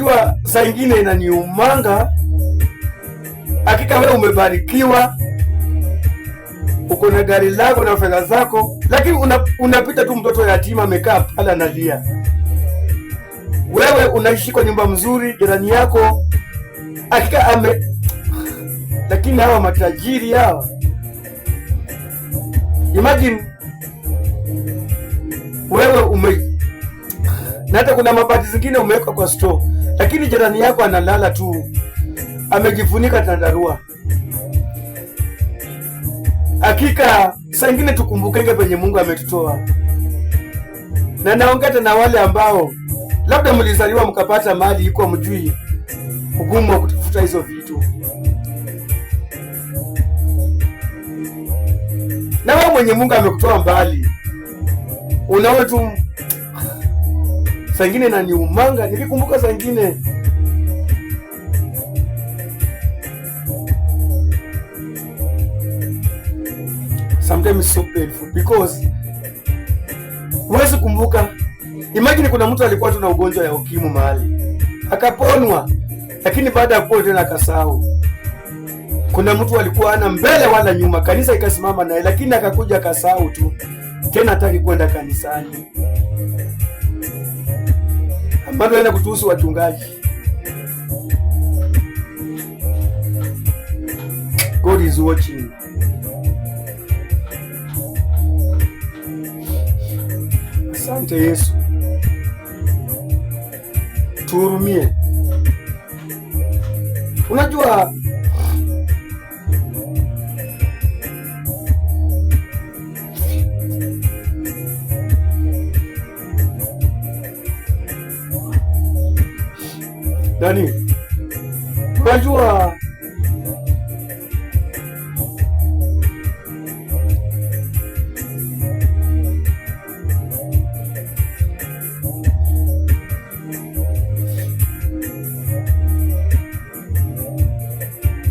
Unajua saa ingine inaniumanga, hakika wewe umebarikiwa, uko na gari lako na fedha zako, lakini unapita tu mtoto yatima amekaa pale analia. Wewe unaishi kwa nyumba mzuri, jirani yako hakika ame, lakini hawa matajiri hawa, imagine wewe ume, na hata kuna mabati zingine umeweka kwa store, lakini jirani yako analala tu amejifunika tandarua. Hakika saa ingine tukumbukenge penye Mungu ametutoa, na naongea na wale ambao labda mlizaliwa mkapata mali iko mjui ugumu wa kutafuta hizo vitu, na wewe mwenye Mungu amekutoa mbali, unaona tu saa ingine naniumanga, nikikumbuka saa ingine sometimes so painful because huwezi kumbuka. Imagine kuna mtu alikuwa tu na ugonjwa ya ukimwi mahali akaponwa, lakini baada ya kupona tena akasahau. Kuna mtu alikuwa ana mbele wala nyuma, kanisa ikasimama naye, lakini akakuja akasahau tu, tena hataki kwenda kanisani. Ambayo naenda kutuhusu wachungaji. God is watching. Asante Yesu, tuhurumie. Unajua nani, unajua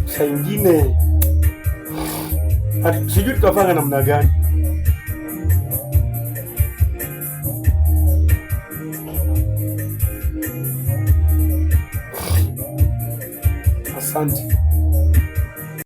saa ingine sijui tutafanya namna gani. Asante.